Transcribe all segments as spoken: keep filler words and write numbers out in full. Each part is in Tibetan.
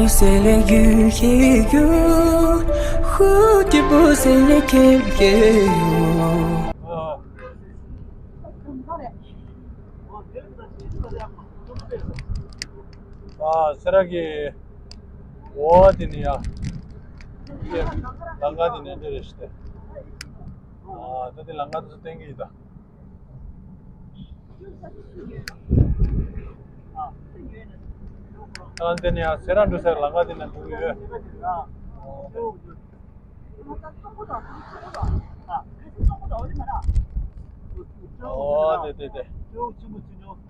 C'est les yeux qui gueulent, route pour c'est les quais. ཨ། སེ་ར་གི་འོ་དེ་ནི་ཡ། ལམ་ཁ་དེ་ནི་འདི་རེད་ཤི་ཏེ། ཨ། ད་དེ་ལམ་ཁ་དེ་ཚོ་བསྟན་གི་ཡིན་ད། ཨ། དེ་ནི་ཡ་སེ་ར་འགྲོ་སའི་ལམ་ཁ་དེ་ནི་འགྲོ་གི་ཡོད། ཨོ་དེ་དེ་དེ།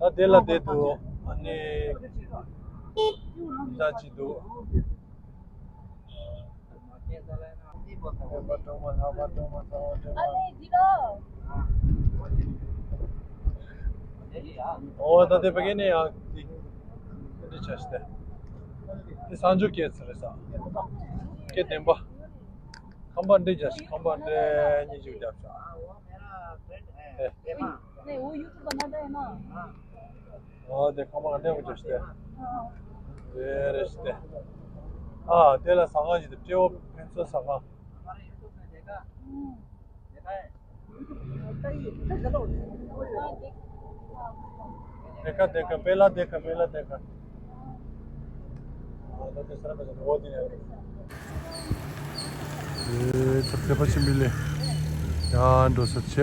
ད་དེ་ལ་བསྡད་འདུག་ཨ་ནི་ད་ཅི་འདུག་ཨ་ནི་འདི་ལ། ཨོ་ད་དེ་ཕ་གི་ནས་ཡང་འདི་འདི་བྱས་ཏེ། འདི་གསང་སྤྱོད་སྐད་ཚེ་རེད་ས། སྐད་བདེན་པ། ཁང་པ་འདི་བྱས་ཤིག་ཁང་པ་འདི་གཉིས་ཅིག་བརྒྱབ་ཤག་ཨེ། ནས་འོ་ཡུ་ཊུབ་ན་ད་ཡིན་ན། ཨོ་དེ་ཁང་པ་ག་འདྲ་བྱས་ཏེ། རེ་རེ་ཞིག་སྟེ། ཨ་དེ་ལ་ཟ་ཁང་ཞིག་འདུག་སྤྲེའུ་ཕན་ཚུན་ཟ་ཁང་། ཨུམ། དེ་ཀ་དེ་ཀ་པེ་ལ་དེ་ཀ་པེ་ལ་དེ་ཀ། ཨ་ད་དེ་ས་ར་མེ་ས་འོ་དེ་ནས། ཨེ་ཚ་ཚེ་པ་ཆེན་པོ་ལས་ཡང་འགྲོ་ས་བྱས།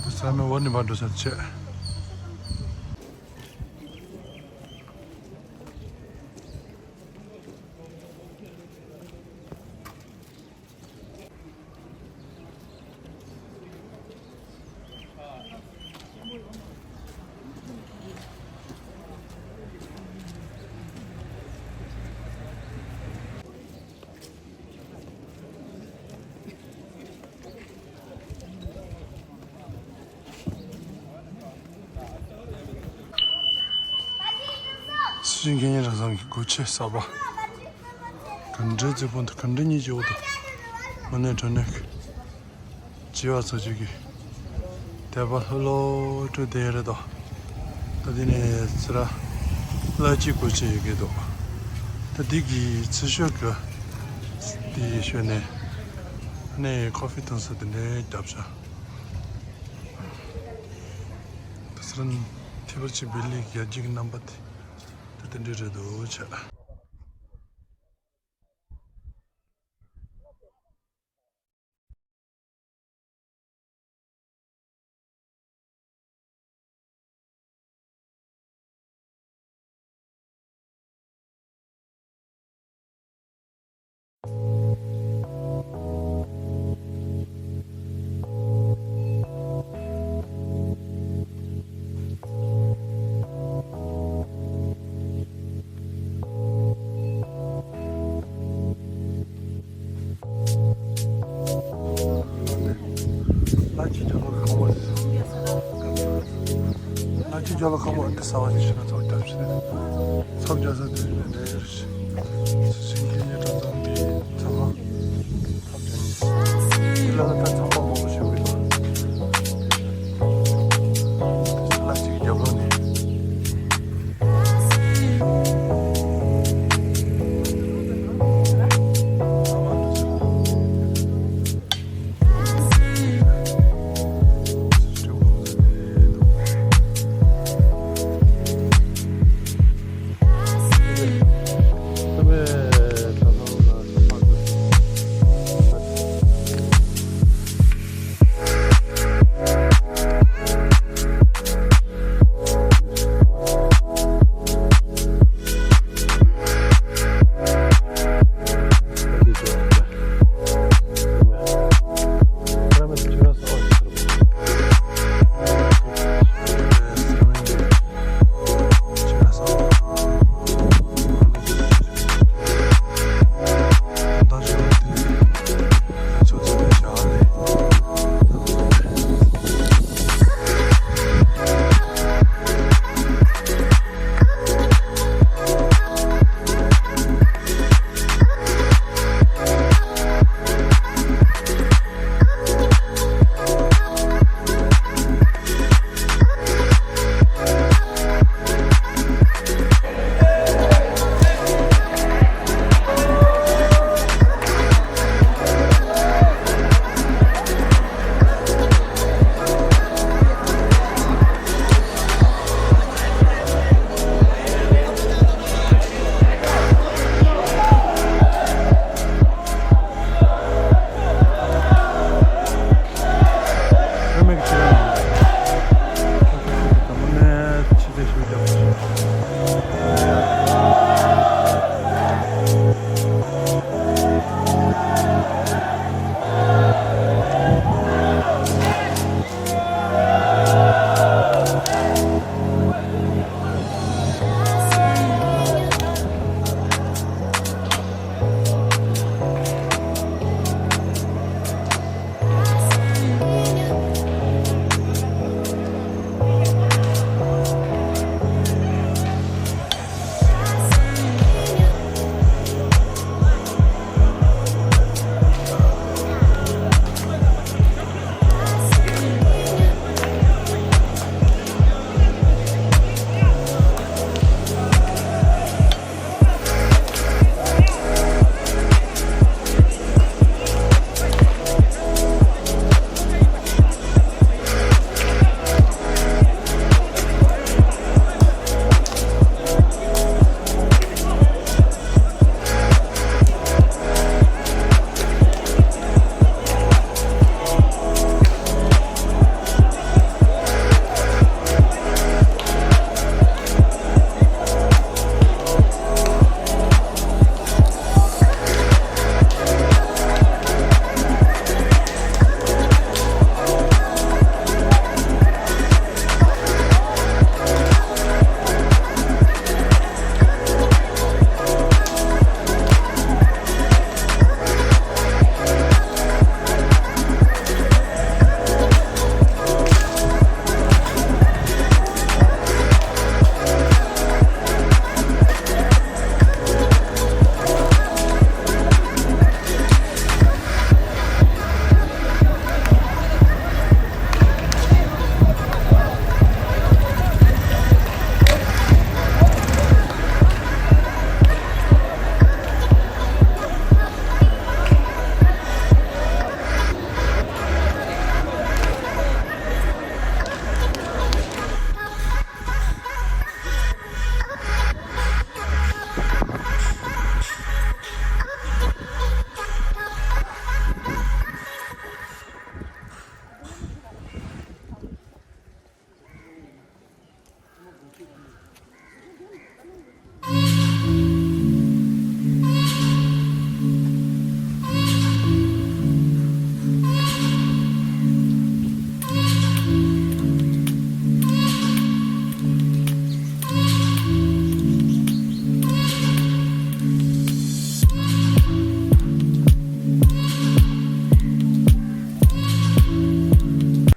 དེ་ས་ར་མེ་འོ་ནས་མར་འགྲོ་ས་བྱས། སྲིད་སྐྱོང་མཁན་སྙན་གྲྭ་ཚང་གི་སྒོ་ཕྱེ་གསར་པ། ག་འདྲའི་རྩེ་ཕུད་འདུག་ག་འདྲའི་སྙིང་རྗེ་པོ་འདུག་དངོས་གནས་དྲང་གནས་ཀྱི་བྱིས་པ་ཚོ་ཅིག་གིས་དད་པ་ལྷོད་ལྷོད་སྤྲོད་བསྡད་ཡོད་རེད་དོ། ད་དེ་ནས་ཚེ་ར་བླ་སྤྱི་སྒོ་ཕྱེ་ཡོད་ཀྱི་འདུག་ད་འདི་གི་ཚེ་ཤོད་ཀྱི་དེའི་ཤོད་ནས་ནས་ཀོ་ཧྥི་འཐུང་ས་དེ་འདྲའི་རྒྱབ་ཤག་ད་ཚེ་ར་ཐེ་བར་ཆེ་བེ་ལི་གི་ཡར་རྒྱས་ཀྱི་རྣམ་པ་དེ་ད་དེ་འདྲའི་རེད་འདུག་ཆ། ལ་ཅི་ཇོ་ལོ་ཁང་བ། ལ་ཅི་ཇོ་ལོ་ཁང་བ་འདི་ས་བ་ཞིག་ན་ཚོགས་བརྒྱབ་ཕྱིན། ཚོགས་རྒྱག་ས་དེ་རེད་ཤི།